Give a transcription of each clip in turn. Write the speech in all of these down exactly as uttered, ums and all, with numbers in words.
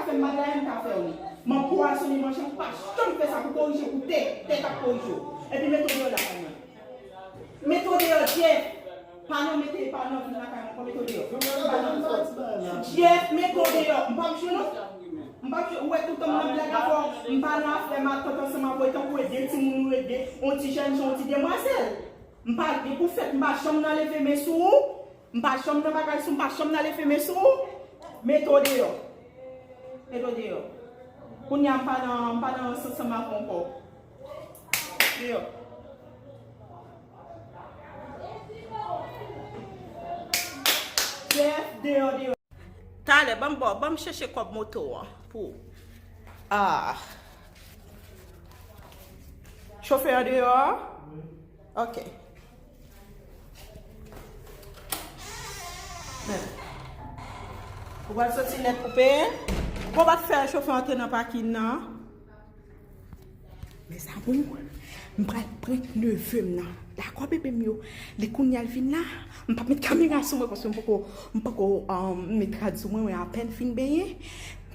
Fè m bagay, m ka fè w li. M anpwazonnen manje, ou pa janm fè sa pou korije ou tèt, tèt ap korije w. Epi mete w deyò lakay mwen. Mete w deyò, Jeff. Pa nan mete, pa nan vin lakay mwen, mete w deyò. Jeff, mete w deyò. M p ap jwe non. M p ap jwe, ou wè toutan m nan blag avè w. M pa nan afè matant ansanm avè w, tankou e de timoun ou e de, on ti jèn jan, on ti demwazèl. M pa gen pou fèt, m pa janm nan leve men sou ou. M pa janm nan bagay sou, m pa janm nan leve men sou ou. Mete w deyò. Mete w deyò. Kounye a m pa nan, m pa nan sans ansanm avè w ankò. Deyò. Jeff, deyò, deyò. Talè, ban m, bon, ban m chèche kòb moto an pou ou. Ah. Chofè an deyò? Ok. Men. Ou pral soti nèt pou peye? Bon, pa t fè chofè antre nan pakin nan. Mezanmi, m pral prank neve m nan. Dakò, bebe m yo. Li kounye a l vin la. M p ap met kamera sou mwen paske m poko, m poko, um, met rad sou mwen, mwen apèn fin benyen.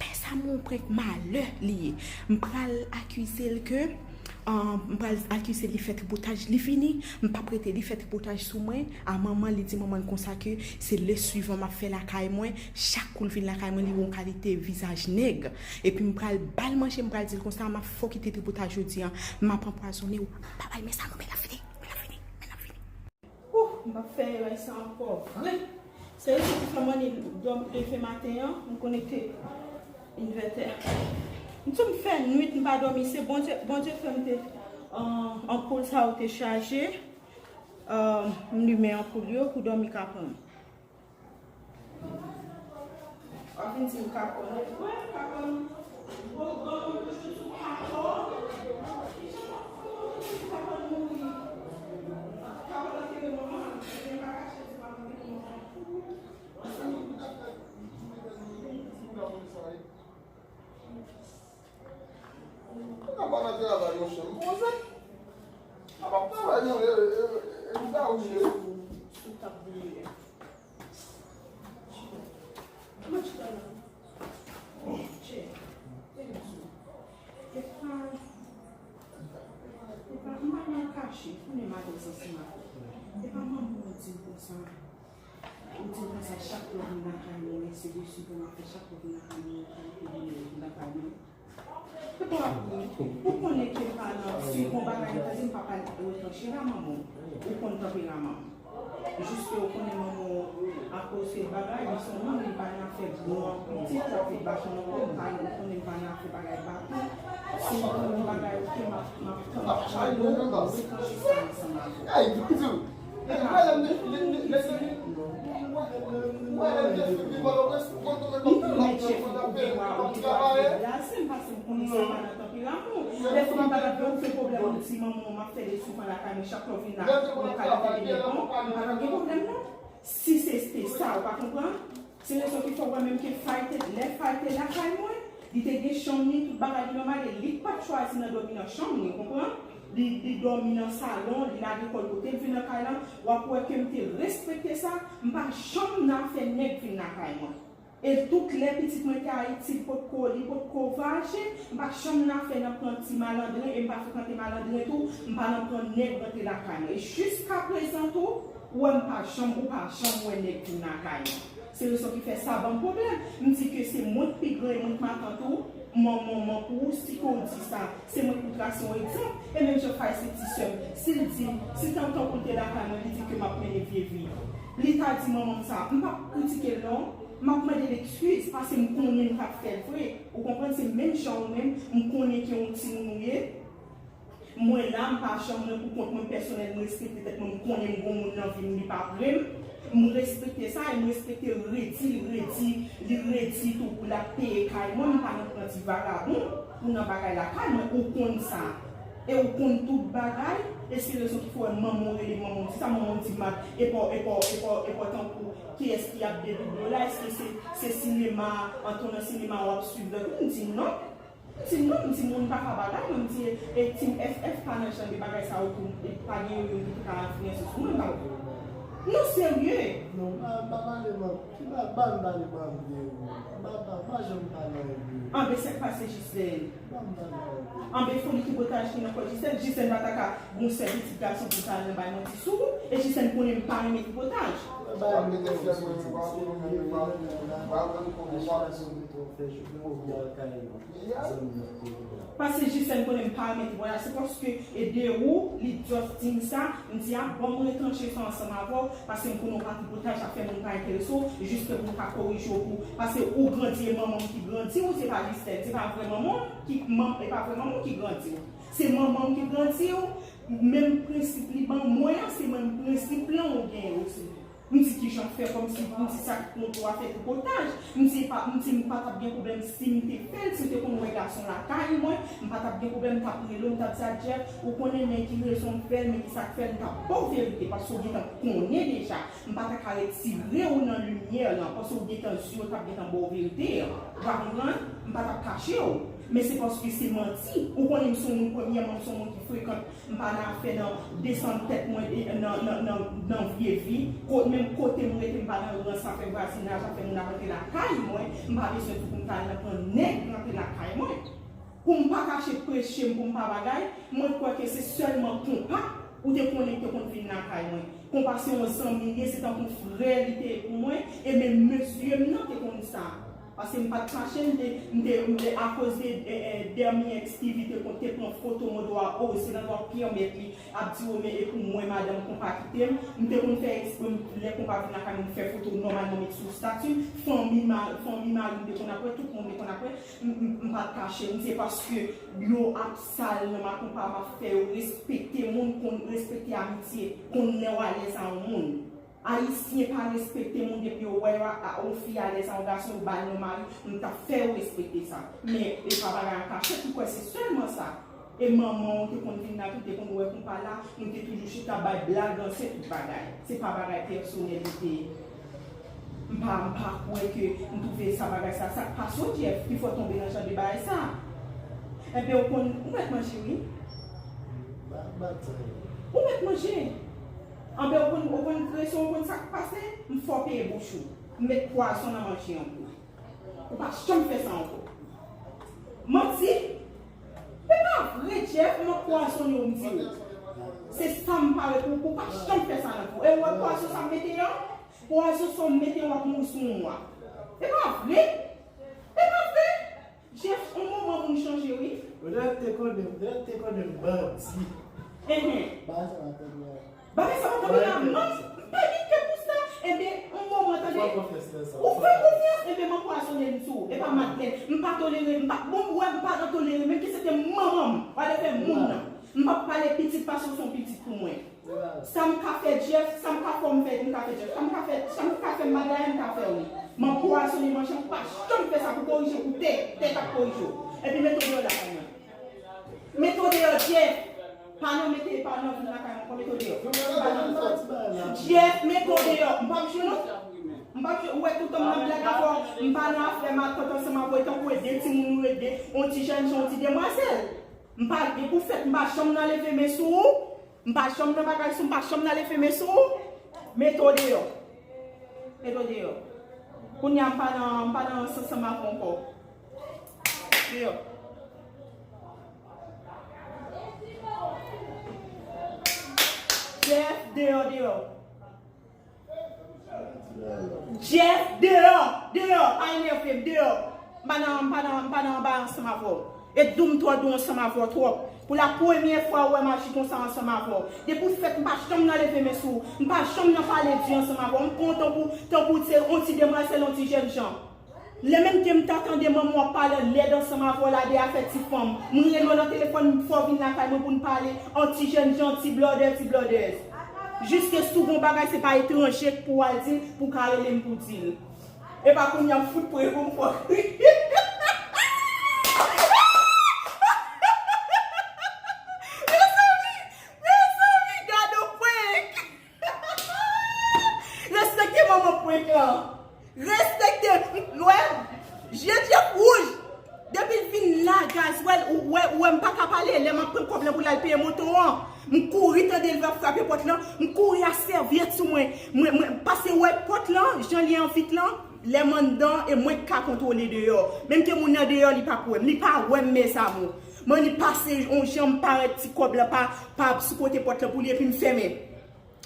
Mezanmi, yon prank malè li ye. M pral akize l ke, um, m pral akize l li fè tripotaj, li fini. M p ap rete, li fè tripotaj sou mwen. A manman, li di manman l konsa ke se lè swivan m ap fè lakay mwen. Chak kou l vin lakay mwen, li wè yon kalite vizaj nèg. Epi m pral ba l manje, m pral di l konsa, m ap fè w kite tripotaj jodi a. M ap anpwazonnen w. Babay, men sa non, men l ap vini, men l ap vini, men l ap vini. Ouh, m p ap fè erè sa ankò vre. Se rezon ki fè m annik dòmi, leve maten an, m konekte envètè. M tou m fè nwit, m pa dòmi, se Bondye, Bondye fè m te, an, anpoul sa yo te chaje. An, m limen anpoul yo pou dòmi ka pran m. W ap vin di m kapon. Wè, kapon. Bon, bon, bon, toujou sou kapon. Kijan w ap fè w toujou sou kapon mouri? Kapon antere manman l, ebyen pa kache di m ap antere manman l. Ou ka pa nan travay, monchè. M poze. A p ap travay, non, e, e, e, e, m ta ou ye. Sou tab boule. Kòman ti la? Chè. E pa, e pa, m pa nan kache. Konnen madanm santi mal. E pa manman w di l konsa. Ou di konsa, chak lè w vin lakay mwen, se de swivan w ap fè, chak lè w vin lakay mwen, ou kalite de nèg lakay mwen. Ou konnen ke m pa nan, si gon bagay, tande m pa pral retranche la, manman w. Ou konn tanperaman m. Jiske ou konnen manman w, akoz se bagay, li se yon moun, li pa nan afè bon an pitit, l ap fè bachan ankò, m pa, ou konnen m pa nan afè bagay baton. Si m konnen yon bagay, oke, m ap, m ap tann, m ap tann, m ap tann, m ap tann, m ap tann, m ap tann. Lè fini bagay yo fè pwoblèm, ou di manman w m ap fè de swivan lakay mwen, chak lè w vin la, ou kalite de nèg, bon, m pa t ap gen pwoblèm non. Si se te sa, ou pa konprann? Se rezon ki fè w wè menm ke Faye te, lè Faye te lakay mwen, li te gen chanm li, tout bagay li nòmal, e li pa t chwazi nan dòmi nan chanm li, ou konprann? Li, li dòmi nan salon, li lage kò l kote l vin nan kay lan, w ap wè ke m te respekte sa, m pa janm nan afè nèg vin lakay mwen. E tout lè pitit mwen te Ayiti, li potko, li potko vwayaje, m pa janm nan afè nan pran ti malandren, e m pa frekante malandren tou, m pa nan pran nèg rantre lakay mwen. E jiskaprezan tou, ou wè m pa janm, ou pa janm wè nèg vin lakay mwen. Se rezon ki fè sa ban m pwoblèm. M di ke se mwen k pi gran e mwen k matant ou, manman, manman pou ou, si ke w di sa, se mwen k pou trase yon egzanp. E menm jan Faye se ti sè m, si l di m, si tantan pou l te lakay mwen, li di ke m ap mennen vye vi. Li ta di manman m sa, m p ap kritike l non, m ap mande l ekskiz, paske m konnen m t ap fè l vre. Ou konprann, se menm jan ou menm, m konnen ke yon timoun ou ye. Mwen la, m pa janm mwen pou kont mwen pèsonèl, m respekte tèt mwen, m konnen m gon moun nan vi m, li pa vre m. M respekte sa, e m respekte redi, li redi, li redi tou pou l ap peye kay mwen, m pa nan pran ti vagabon pou nan bagay lakay mwen, ou konn sa. E ou konn tout bagay, e se rezon ki fè w wè manman w rele manman w, di sa manman w di m ap, e pa w, e pa w, e pa w, e pa w tankou kiyès ki ap dedoube w la, èske se, se sinema, antre w nan sinema w ap swiv lòt moun, m di non. M di non, m di moun pa ka bagay, mwen m di e Team F F pa nan jan de bagay sa yo tou, e pa gen youn ki te ka enfliyanse sou mwen, m pa konprann. Non, serye. Non, ba ba pale man. Ki ba ba m pale man de ou. Ba ba ba janm pale an de. Anben sa k pase Jislèn. Anben foli tripotaj ki nan kò Jislèn. Jislèn pa ta ka gon sèl pitit gason pou l ta al nan bay manti sou ou. E Jislèn konnen m pa renmen tripotaj. Paske Jislèn konnen m pa renmen tripotaj. Se paske e de ou li just di m sa. M di a bon m retranche sa ansanm avè w. Paske m konnen w pa tripotaj ap fè moun pa enterese w, jis ke pou m ka korije w pou, paske ou grandi e manman m ki grandi w, se pa Jislèn, se pa vrè manman w ki, e pa vrè manman w ki grandi w. Se manman w ki grandi w, menm prensip li ban mwen an, se menm prensip lan ou genyen osi. M di kijan fè kòmsi m di sa ki kont ou a fè tripotaj. M di pa, m di m pa t ap gen pwoblèm si m te fè l, si w te konn wè gason lakay mwen, m pa t ap gen pwoblèm, m t ap rele w, m t ap di a Jeff, ou konnen men ki rezon m fè l, men ki sa k fè l, m t ap ba w verite, paske w gentan konnen deja. M pa ta ka retire w nan limyè lan, paske w gentan zye w t ap gentan ba w verite an. Ou pa konprann? M pa t ap kache w. Men se paske se manti. Ou konnen m se yon moun, premyèman, m se yon moun ki frekan. M pa nan afè nan desann tèt mwen nan, nan, nan, nan vye vi. Kot, menm kote m rete, m pa nan rans afè vwazinaj, afè moun ap antre lakay mwen. M pa bezwen tou pou m ta al nan pran nèg rantre lakay mwen. Pou m pa kache preche m pou m pa bagay, mwen kwè ke se sèlman konpa ou te konnen ki te konn vin lakay mwen. Konpa se yon zanmi li ye, se tankou frè li te ye pou mwen, e menm mesye m nan te konn sa. Paske m pa t kache, m te, m te, m te, akoz de, e, e, dènye ex Stevie te konn te pran foto mwen dwa, o, se nan dwa pye mèt li, ap di, o, men e pou mwen, madanm konpa kite m. M te konn fè eksprè, m, lè konpa vin lakay mwen, m fè foto nòmalman, met sou stati m. Fanmi ma-, fanmi mari m te konn ap wè, tout moun te konn ap wè. M, m, m pa t kache, m se paske yo ap sal nan makonpa, m ap fè yo respekte moun, konn respekte amitye, konn lè w alèz a yon moun. Ayisyen pa respekte moun depi yo wè yo a, a, yon fi alèz a yon gason, yo ba l non mari, m t ap fè yo respekte sa. Men, e pa bagay an kachèt, m kwè se sèlman sa. E manman w te konn vin la tou, te konn wè konpa la, nou te toujou chita bay blag, ranse, tout bagay. Se pa bagay pèsonèl li te ye. M pa, m pa kwè ke m twouve sa bagay sa, sa k pase w Jeff ki fè w tonbe nan jan de bagay sa. Enben ou konn, ou mèt manje wi. Ou mèt manje. Enben ou konn, ou konn trese, ou konn sa k pase, m fè w peye bouch ou. M met pwazon nan manje an pou ou. Ou pa janm fè sa ankò. Manti? E pa vre, Jeff, m ap pwazonnen w, m di w. Se sa m pare pou ou, pou w pa janm fè sa nan kou. E ou wè pwazon sa m mete an? Pwazon sa w mete an w ap mouri sou moun mwa. E pa vre? E pa vre? Jeff, yon moman moun chanje, wi. Ou dwe te konnen, ou dwe te konnen m bandi. Enhen. Bagay sa pa fè m la. Bagay sa pa fè m la, m pa gen kè pou sa. Enben, yon moman, tande. Ou fè konfyans, enben, m anpwazonnen l sou ou. E pa Madeleine. M pa tolere, m pa, bon, ou wè, m pa nan tolere, menm ke se te manman m, pa de fè moun nan. M p ap pale pitit paske w se yon pitit pou mwen. Sa m ka fè Jeff, sa m ka fè w m fè, m ka fè Jeff. Sa m ka fè, sa m ka fè m bagay, m ka fè wi. M anpwazonnen manje, m pa janm fè sa pou korije ou tè, tè k ap korije w. Epi mete w deyò lakay mwen. Mete w deyò, Jeff. Pa nan mete, pa nan vin lakay mwen, mete w deyò. Jeff, mete w deyò. M p ap jwe non. M p ap jwe, ou wè toutan m nan blag avè w, m pa nan afè matant ansanm avè w, tankou e de timoun ou e de, yon ti jèn jan, yon ti demwazèl. M pa gen pou fèt, m pa janm nan leve men sou ou. M pa janm nan bagay sou, m pa janm nan leve men sou ou. Mete w deyò. Mete w deyò. Kounye a m pa nan, m pa nan ansanm avè w ankò. Deyò. Jeff, deyò, deyò. Jeff, deyò, deyò, pa enève m, deyò. M pa nan, m pa nan, m pa nan anba ansanm avè w. E dou m twò dou ansanm avè w twòp. Pou la premyè fwa ou wè m aji konsa ansanm avè w. Depi w fèt, m pa janm nan leve men sou ou. M pa janm nan pale di ansanm avè w. M pran w tankou, tankou se yon ti demwazèl, yon ti jèn jan. Lè menm ke m ta tande manman w ap pale lèd ansanm avè w la de afè ti fanm, m rele w nan telefòn, m fè w vin lakay mwen pou n pale an ti jèn jan, ti blòdè, ti blòdèz. Jiske si w gon bagay, se pa etranje k pou w al di l, pou w ka rele m pou w di l. E pa kounye a m fout pre pou m fè w kriye. Mezanmi, mezanmi, gade yon prank. Respekte manman prank lan. Respekte. Wè, je Jeff wouj. Depi l vin la, guys, wè, ou wè, ou wè m pa ka pale. Lè m ap pran kòb lan pou l al peye moto an. M kouri tande l va frape pòt lan, m kouri ak sèvyèt sou mwen. Mwen, mwen pase wè pòt lan, jan li an vit lan, lè m anndan, e mwen k ka kontwole deyò. Menm ke moun nan deyò, li pa k wè m, li pa wè m, mes amours. Mwen li pase yon jan, m parèt, ti kòb la pa, pa sou kote pòt lan pou li, epi m fèmen.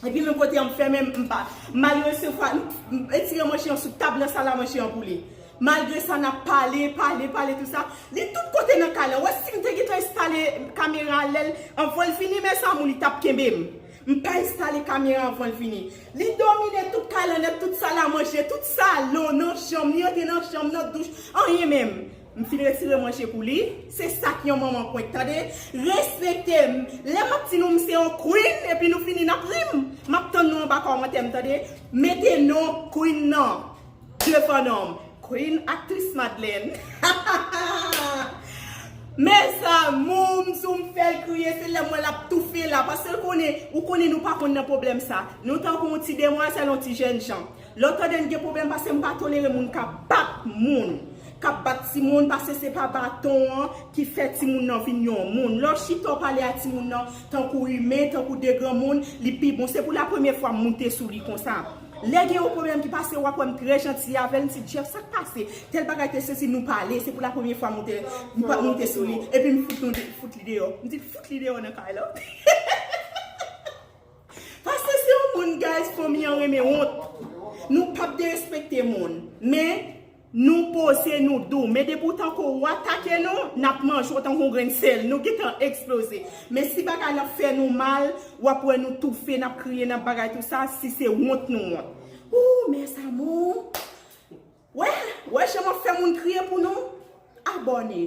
Epi menm kote an m fèmen, m pa, m al resevwa, m, m retire manje an sou tab nan sal a manje an pou li. Malgre sa, n ap pale, pale, pale, tou sa. Li tout kote nan kay lan. Wè, si m te gentan enstale kamera lè l, anvan l vini, mes amours, li t ap kenbe m. M pa enstale kamera anvan l vini. Li domine tout kay lan nèt, tout sal a manje, tout salon, nan chanm, li antre nan chanm, nan douch, anyen menm. M fin retire manje pou li. Se sa k yon manman prank, tande. Respekte m. Lè m ap di nou m se yon queen, epi nou vini n ap ri m. M ap tann nou anba kòmantè m, tande. Mete non queen nan devan non m. Queen aktris Madeleine. Mes amours, m sou m fè l kriye, se lè m wè l ap toufe la. Paske l konnen, ou konnen nou pa konn nan pwoblèm sa. Nou tankou yon ti demwazèl, yon ti jènjan. Lè w tande n gen pwoblèm, paske m pa tolere moun k ap bat moun, k ap bat timoun, paske se pa baton an ki fè timoun nan vin yon moun. Lè w chita w pale a timoun nan tankou imen, tankou de granmoun, li pi bon. Se pou la premye fwa m moute sou li konsa. Lè gen yon pwoblèm ki pase, w ap wè m trè janti avè l, m di, Jeff, sa k pase? Tèl bagay, tèl sesi, nou pale, se pou la premye fwa m moute, m pa moute sou li, epi m fout nou de, fout li deyò. M di, fout li deyò nan kay la. Paske se yon moun, guys, fanmi an renmen wont. Nou p ap derespekte moun. Men, nou poze, nou dou. Men depi w tankou w atake nou, n ap manje w tankou yon grenn sèl. Nou gentan eksploze. Men si bagay la fè nou mal, w ap wè nou toufe, n ap kriye, n ap bagay tou sa, si se wont nou wont. Ou, mes amours. Wè, wè jan m ap fè moun kriye pou nou? Abòne,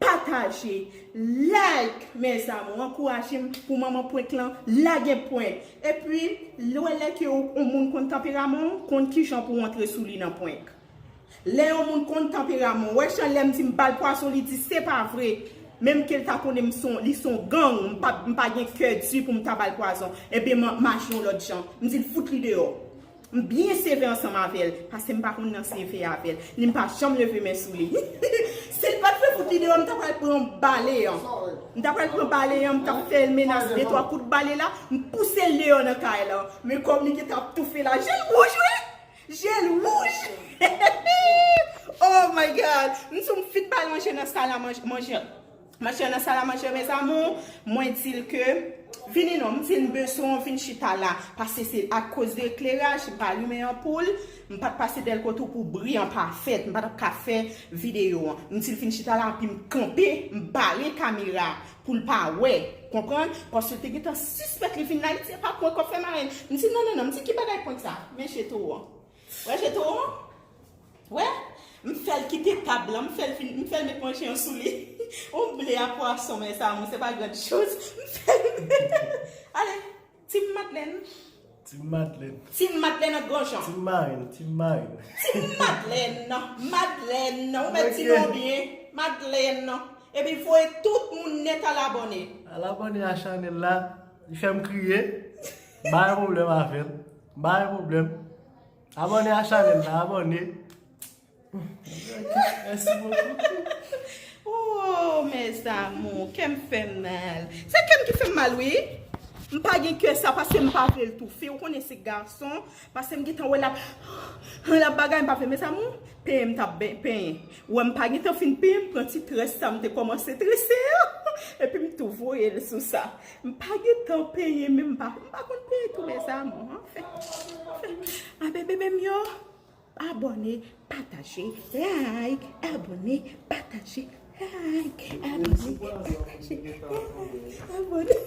pataje, like, mes amours, ankouraje m pou manman prank lan lage prank. Epi, lè w wè lè ke yon moun konn tanperaman w, konn kijan pou w antre sou li nan prank. Lè yon moun konn tanperaman w, wè jan lè m di m ba l pwazon, li di se pa vre. Menm ke l ta konnen m se yon, li se yon gang, m pa, m pa gen kè di pou m ta ba l pwazon. Ebyen, m, m aji yon lòt jan. M di l fout li deyò. M byen sevè ansanm avè l, paske m pa konn nan sevè avè l. Li m pa janm leve men sou li. Si l pa t fè fout li deyò, m ta pral pran bale an. M ta pral pran bale an, m t ap fè l menas de twa kout bale la, m pouse l deyò nan kay lan. Men kòm li gentan ap toufe la, je l wouj, wi! Je l wouj! Oh my God! M sou m fin bale manje nan sal a manje, manje. Manje nan sal a manje, mes amours, mwen di l ke, vini non, m di l m bezwen w vin chita la, paske se akoz de ekleraj, m pa limen anpoul, m pa t pase dèl kote w pou bri an pa fèt, m pa t ap ka fè videyo an. M di l vin chita la, epi m kanpe, m bare kamera pou l pa wè, konprann? Paske l te gentan sispèk li vin la, li di, "Epa prank w ap fè marenn." M di, "Non, non, non," m di, "Ki bagay prank sa?" Men jeto an. Wè jeto an? Wè? M fè l kite tab lan, m fè l fin, m fè l met manje an sou li. Yon ble a pwason, mes amours, se pa grand chose. M fè l. Ale, Team Madeleine. Team Madeleine. Team Madeleine ak Granjan. Team Marine, Team Marine. Team Madeleine. Madeleine, ou mèt di non byen. Madeleine. Epi voye tout moun nèt al abòne. Al abòne a chanèl la. Li fè m kriye. M pa gen pwoblèm avè l. M pa gen pwoblèm. Abòne a chanèl la, abòne. Mèsi bokou. Oh, mes amours, kè m fè mal. Se kè m ki fè m mal, wi. M pa gen kè sa, paske m pa vle l toufe. Ou konnen se gason, paske m gentan wè l ap, l ap bagay, m pa vle, mes amours, penyen m t ap ben-, penyen. Ou wè m pa gentan fin penyen, m pran ti très sa, m te kòmanse trese an. Epi m tou voye l sou sa. M pa gentan penyen, men m pa, m pa konn penyen tou, mes amours. Anfen, anfen. Anfen, bebe m yo. Abòne, pataje, like, abòne, pataje, like, abòne, pataje, like, abòne.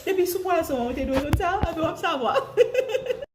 Depi sou pwazon, ou te dwe konn sa, anben w ap savwa.